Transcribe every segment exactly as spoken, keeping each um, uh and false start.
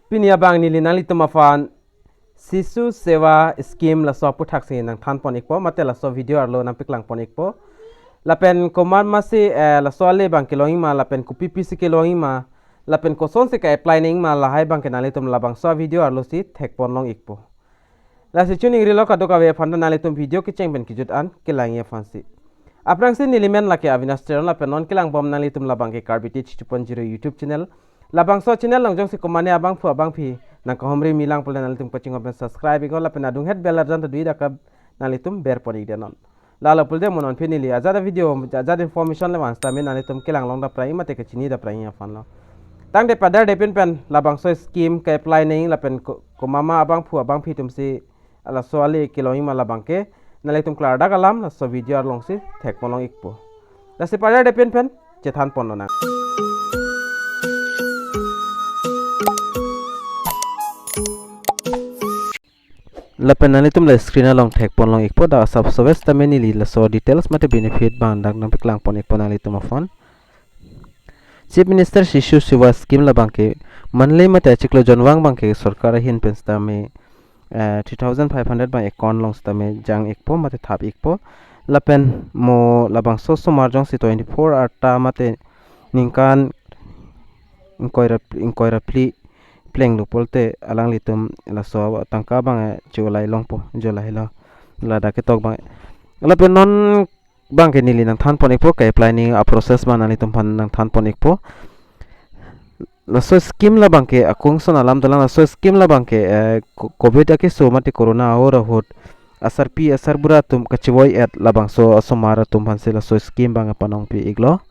Pini abang neli nanglitum aphan Sishu Seva Scheme laso aputhaksi nangthanpon ikpo, mate laso video arlo nangpeklang pon ikpo. Lapen komat masi, eh, laso ale abang kelongji ma, lapen kopi pisi kelongji ma, lapen kosonsi ka-apply nangji ma, lahai abangke nanglitum labangso video arlosi thekpon long ikpo. Lasi chiningrilo kadokave aphan ta nanglitum video kecheng pen kejut an kelangji aphansi. Aphrangsi neli men lake Avinash Teron lapen non kelangbom nanglitum labangke Karbi Tech two point zero YouTube channel. Labangso channel along jongsi komatne abangphu abangphi nangkahumri milang pulote nanglitum kachinghon pen subscribe iknon lapen adunghet bell arjan ta dui dak nanglitum berpon ikdet non. Lalo pulote mo non pini neli ajat video, ajat information le vangstamin nanglitum kelang long daprai mate kachini daprai aphanlo. Tangte padar depin pen labangso scheme ka-apply nangji lapen ko-, komat ma abangphu abangphi atumsi laso ale kelongji ma labangke nanglitum klardak alam laso video arlongsi thekpon long ikpo. Lasi padar depin pen chethanpon lonang. Lapen nanglitum la screen along thekpon long ikpo, dak asapso sitame neli laso details mate benefit abang dak nangpeklang pon ikpo nanglitum aphan. Chief Minister Sishu Seva Scheme labangke monthly mate achiklo jonvang abangke sorkar ahin pen sitame, eh, three thousand five hundred abang account along sitame jang ikpo mate thap ikpo. Lapen mo labangso osomar jongsi twenty-four arta mate ningkan ingkoi ra, ingkoi ra phli plenglo pulote alanglitum laso tangka abang, eh, cholai longpo, cholai lo. Ladak ketok abang. Lapen non abangke neli nangthanpon ikpo, ka-apply nangji aprocess abang nanglitum aphan nangthanpon ikpo. Laso scheme labangke akung ason alam dolang, laso scheme labangke, eh, co-, covid akeso mate corona ahut ahut asarpi asarbura atum kachevoi-et labangso osomar atum aphansi laso scheme abang panongpi iklo.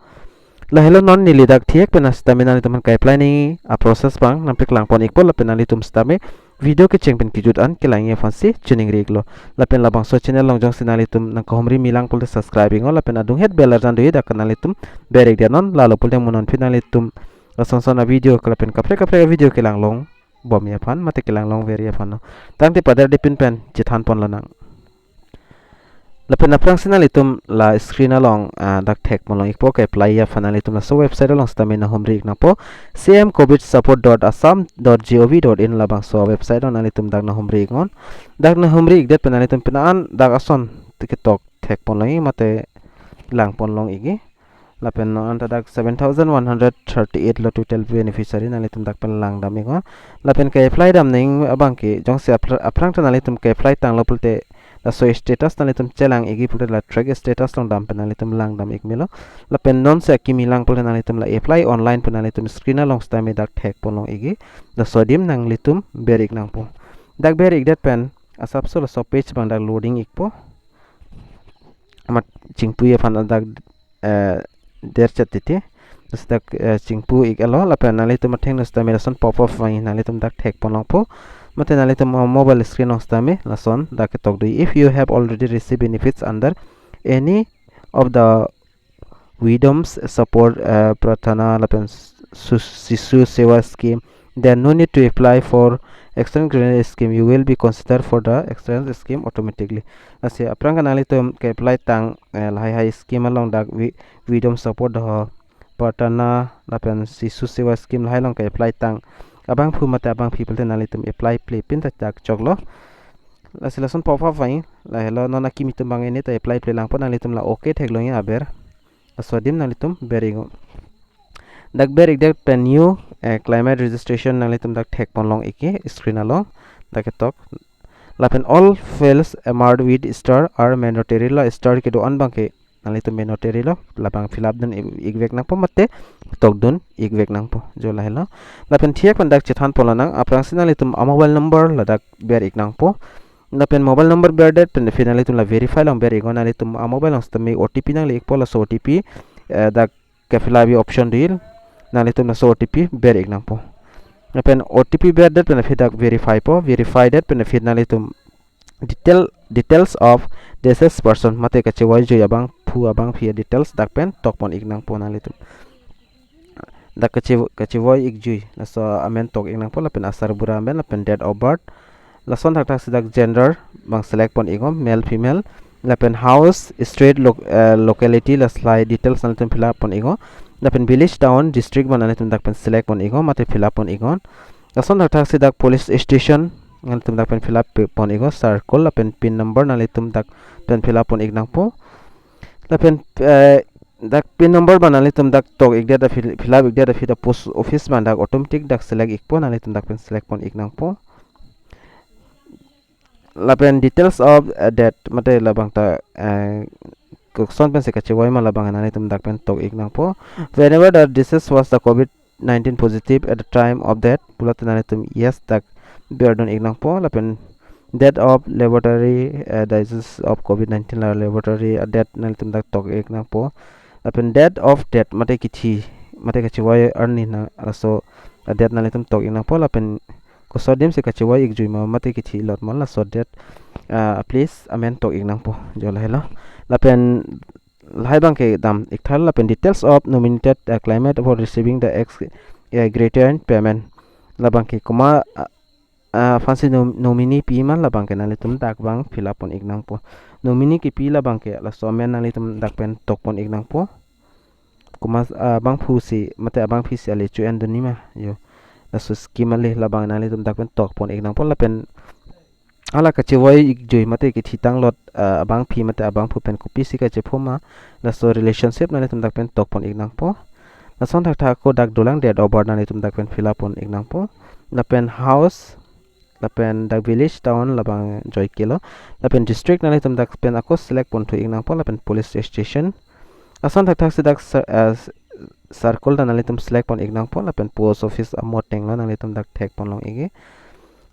Lahelo non neli dak thek pen sitame nanglitum aphan ka-apply nangji aprocess abang nangpeklang pon ikpo lapen nanglitum sitame video kecheng pen kejut an kelangji aphansi chiningri iklo. Lapen labangso channel along jongsi nanglitum nangkahumri milang pulote subscribe iknon lapen adunghet bell arjan dui dak nanglitum ber ikdet non, lalo pulote mo non pini nanglitum lason son avideo ke lapen kaprek kaprek avideo kelang longbomji aphan mate kelang longverji aphanlo. Tangte padar depin pen chethanpon lonang. Lapen aphrangsi nanglitum la screen along, ah, dak thekpon long ikpo, ka-apply aphan nanglitum laso website along sitame nanghumri ik nangpo, C M covid support dot assam dot gov dot in labangso website along nanglitum dak nanghumri iknon. Dak nanghumri ikdet pen nanglitum pini an dak ason ketok thekpon longji mate langpon long ikji. Lapen non anta dak seven thousand one hundred thirty-eight lo total beneficiary, nanglitum dak pen langdam iknon. Lapen ka-apply dam nangji abangke jongsi aphr-, aphrang ta nanglitum ka-apply tanglo pulote laso status nanglitum chelang ikji pulote la track status along dam pen nanglitum langdam ik melo. Lapen non si akimi lang pulote nanglitum la apply online pen nanglitum screen along sitame dak thekpon long ikji. Laso adim nanglitum ber ik nangpo. Dak ber ikdet pen asapso laso page abang dak loading ikpo. Amat chingpui aphan dak, eh, derchet titi. Laso dak, eh, chingpu ik-etlo lapen nanglitum athengno sitame lason pop up vangji, nanglitum dak thekpon longpo. Mate nanglitum, uh, mobile screen along sitame lason dak ketok dui. If you have already received benefits under any of the Widows Support, uh, Prarthana lapen Su-, Sishu Seva Scheme, there no need to apply for extended gratuity scheme. You will be considered for the extended scheme automatically. Lasi aphrang ke nanglitum ke-apply tang, eh, lahai hai scheme along dak wi-, Widows Support ho, Prarthana lapen Sishu Seva Scheme lahai along ke-apply tang abangphu mate abangphi pulote nanglitum apply ple pin ta dak choklo. Lasi lason pop up vangji, lahelo non akimi atum abang ini ta apply ple langpo, nanglitum la okay theklongji aber. Laso adim nanglitum ber iknon. Dak ber ikdet pen new, eh, climate registration nanglitum dak thekpon long ikji screen along. Dak ketok. Lapen all fields marked with star are mandatory, la star kedo-an abangke nanglitum mandatory lo, labang fill up dun ik-, ikvek nangpo mate tok dun ikvek nangpo, jo lahelo. Lapen thek pen dak chethanpon lonang, aphrangsi nanglitum a-mobile number ladak ber ik nangpo. Lapen mobile number berdet pen phi nanglitum la verify along ber iknon, nanglitum a-mobile along sitame O T P nangle ikpo, laso O T P, eh, dak ke-fill up option dui, nanglitum laso O T P ber ik nangpo. Lapen O T P berdet pen phi dak verify po, verify det pen phi nanglitum detail, details of deceased person mate kachevoi jui abangphu abangphi details dak pen tokpon ik nangpo nanglitum. Dak kache-, kachevoi ik jui laso amen tok ik nangpo lapen asarbura amen lapen date of birth. Lason thakthak si dak gender abang select pon iknon, male, female. Lapen house, street, loc-, eh, locality, laso alai details nanglitum fill up pon iknon. Lapen village, town, district abang nanglitum dak pen select pon iknon mate fill up pon iknon. Lason thakthak si dak police station nanglitum dak pen fill up pe-, pon iknon, circle lapen pin number nanglitum dak pen fill up pon ik nangpo. Lapen, eh, dak pin number abang nanglitum dak tok ikdet a fill, fill up ikdet aphi dak post office abang dak automatic dak select ikpo, nanglitum dak pen select pon ik nangpo. Lapen details of, uh, death mate labang ta, uh, koson pensi kachevoi ma labang nanglitum dak pen tok ik nangpo. Whenever the deceased was the COVID nineteen positive at the time of death pulote nanglitum yes dak berdun ik nangpo. Lapen date of laboratory, uh, diagnosis of COVID nineteen la laboratory, uh, date nanglitum dak tok ik nangpo. Lapen date of death mate kithi mate kachevoi arni na laso, uh, date nanglitum tok ik nangpo. Lapen koson adim si kachevoi ikjui ma mate kithi lot ma laso date, ah, please amen tok ik nangpo, jo lahelo. Lapen lahai abangke dam ik tha, lapen details of nominated, ah, claimant for receiving the ex, ah, gratia payment. Labangke komat, ah, ah, aphansi nom-, nominee pi ma labangke nanglitum dak abang fill up pon ik nangpo. Nominee kipi labangke laso amen nanglitum dak pen tok pon ik nangpo. Komat, ah, abangphu si mate abangphi si ale cho-endun ni ma, jo. Laso scheme ale labang nanglitum dak pen tok pon ik nangpo. Lapen hala kachevoi ikjui mate kithitang lot, ah, abangphi mate abangphu pen kopisi kachepho ma, laso relationship nanglitum dak pen tok pon ik nangpo. Lason thakthak ako dak dolang, date of birth nanglitum dak pen fill up pon ik nangpo. Lapen house, lapen dak village, town labang joike lo. Lapen district nanglitum dak pen ako select pon thu ik nangpo, lapen police station. Lason thakthak si dak cir-, eh, circle ta nanglitum select pon ik nangpo, lapen post office amot tenglo nanglitum dak thek pon long ikji.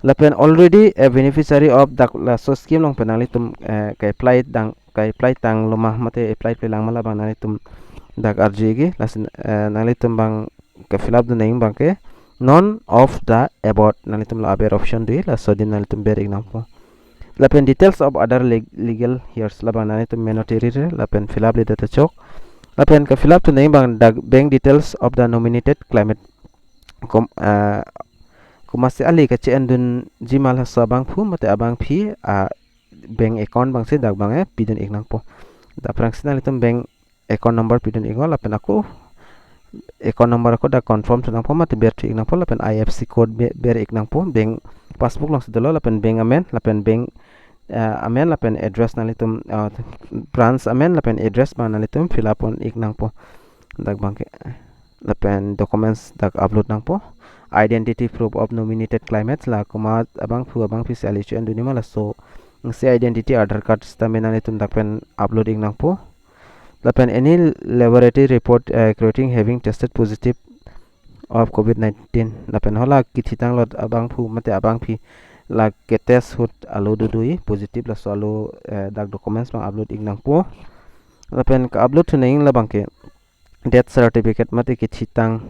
Lapen already a beneficiary of dak laso scheme along pen nanglitum, eh, ka-apply tang, ka-apply tanglo ma mate apply pe lang ma labang nanglitum dak arju ikji. Lason, eh, nanglitum abang ke-fill up dun nang abangke none of the above nanglitum la aber option do-i, laso adim nanglitum ber ik nangpo. Lapen details of other leg-, legal heirs labang nanglitum meno tiri re lapen fill up ledet achok. Lapen ke-fill up thu nang abang dak bank details of the nominated claimant. Kom-, ah, komatsi ale kache-endunji ma laso abangphu mate abangphi, ah, bank account abangsi dak abang, eh, pidun ik nangpo. Dak aphrangsi nanglitum bank account number pidun iknon, lapen ako account number ako dak confirm thu nangpo mate ber thu ik nangpo, lapen I F C code be-, ber ik nangpo, bank passbook alongsi dolo, lapen bank amen, lapen bank, eh, amen, lapen address nanglitum, eh, branch amen, lapen address abang nanglitum fill up pon ik nangpo. Dak abangke, lapen documents dak upload nangpo, identity proof of nominated claimants, la komat abangphu abangphi si ale cho-endun ni ma laso, si identity, Aadhaar card sitame nanglitum dak pen upload ik nangpo. Lapen any laboratory report, eh, creating having tested positive of COVID nineteen. Lapen hala kithitang lot abangphu mate abangphi la ke-test ahut alo do do-i positive, laso alo, eh, dak documents abang upload ik nangpo. Lapen ka-upload thu nang labangke death certificate mate kithitang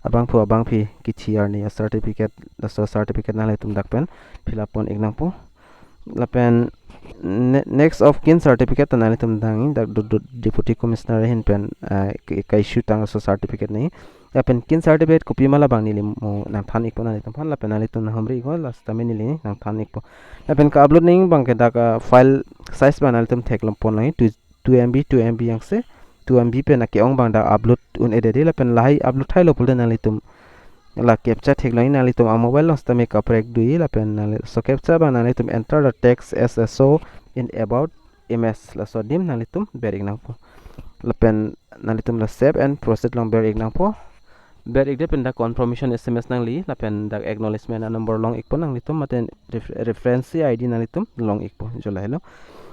abangphu abangphi kithi arni a-certificate, laso certificate nanglitum dak pen fill up pon ik nangpo. Lapen ne-, next of kin certificate ta nanglitum dang dak du-, du-, Deputy Commissioner ahin pen, eh, ke-, ka-issue tang laso certificate nang. Lapen kin certificate kopi ma labang neli mo nangthan ikpo nanglitum aphan, lapen nanglitum nanghumri iknon, lasi tame neli nangthan ikpo. Lapen ka-upload nang abangke dak, ah, file size abang nanglitum theklong pon nang, two, two M B, two M B angse, two M B pen ake-ong abang dak upload un-edet dei, lapen lahai upload thailo pulote nanglitum la captcha theklong, nanglitum a-mobile along sitame kaprek do-i, lapen nangli-, laso captcha abang nanglitum enter the text as a show in above image, laso adim nanglitum ber ik nangpo. Lapen nanglitum la save and proceed along ber ik nangpo. Ber ikdet pen dak confirmation S M S nangli, lapen dak acknowledgement a-number long ikpo nanglitum, mate ref-, reference I D nanglitum long ikpo, jo lahelo.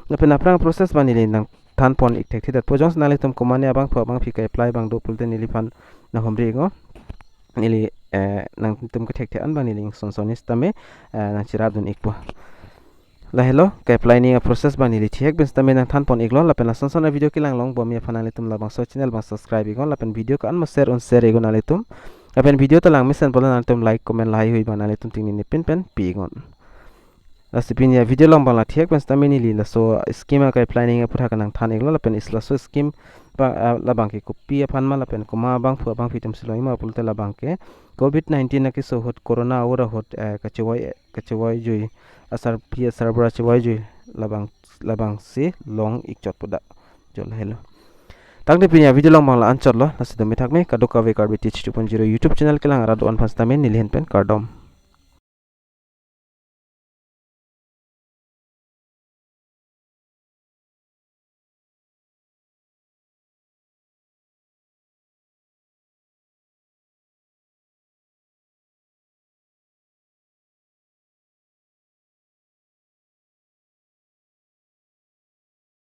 Lapen aphrang process abang neli nangthan pon ik thekthedetpo, jongsi nanglitum komane abangphu abangphi ka-apply abang do pulote neliphan nanghumri iknon. Neli, eh, nangtum kethekthe an abang neli ingson son sitame, eh, nangcherap dun ikpo. Lahelo, ka-apply nang a-process abang neli thihek pen sitame nangthan pon iklo, lapen lason son a-video kelang long bom aphan nanglitum labangso channel abang subscribe iknon, lapen video ko-an ma share un share iknon nanglitum. Lapen video ta langmesen pulo nanglitum like, comment lahai hui abang nanglitum tingni ne pin pen pi iknon. Lasi pini a-video along abang la thihek pen sitame neli laso scheme a-ka-apply nang aphuthak nangthan iklo, lapen is laso scheme abang, ah, labangke kopi aphan ma lapen komat abangphu abangphi atumsi long-i ma pulote labangke COVID nineteen akeso ahut, corona a-or ahut, eh, kachevoi, kachevoi jui, asarpi asarbura chevoi jui labang, labangsi long ikchotpo dak, jo lahelo. Tangte pini a-video along abang la anchotlo, lasi dome thakme, kadokave Karbi Teach two point zero YouTube channel kelang arat do-an aphan sitame neli ahin pen kardom.